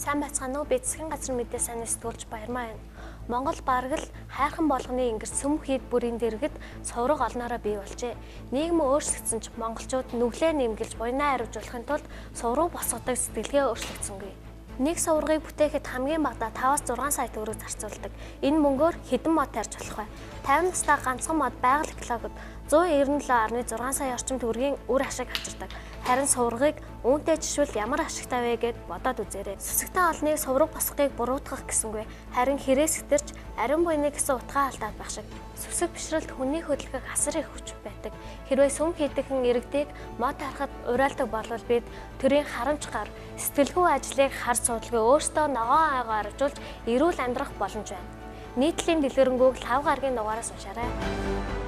Сайн байцгаана уу? Би засгийн газрын мэдээ сайныг сэтгүүлч Баярмаа байна. Монгол бараг л хайрхан болгоны ингэр сүм хийд бүрийн дэргэд сувраг олноороо бий болжээ. Нийгэм өөрчлөгдсөн ч монголчууд нүглээ нэмгэлж буянаа хариуцуулахын тулд сувраг босгодог сэтгэлгээ өөрчлөгдсөнгүй. Нэг суврагыг бүтээхэд хамгийн багадаа 5-6 сая төгрөг зарцуулдаг. Энэ мөнгөөр хэдэн мод тарьж болох вэ? 50 настай ганцхан мод байгаль экологид 197.6 сая орчим төгрөгийн үр ашиг авчирдаг. Харин суврагыг үүнтэй жишвэл ямар ашигтай вэ гэд бодоод үзээрэй. Сүсэгтэй олныг сувраг босгохыг буруутгах гэсэнгүй. Харин хэрэгсгтэрч ариун буйны гэсэн утгаа алдаад байх шиг. Сүсэг бишрэлт хүний хөдөлгөх асар их хүч байдаг. Хэрвээ сүм хийдхэн иргэдийг мод харахад уриалдаг болвол бид төрийн харамч гар сэтгэлгүй ажлыг хар суудалгүй өөрсдөө ногоон айгаа арвжуулж эрүүл амьдрах боломж байна. Нийтлэлийн дэлгэрэнгүйг лав гарагийн дугаараас уншаарай.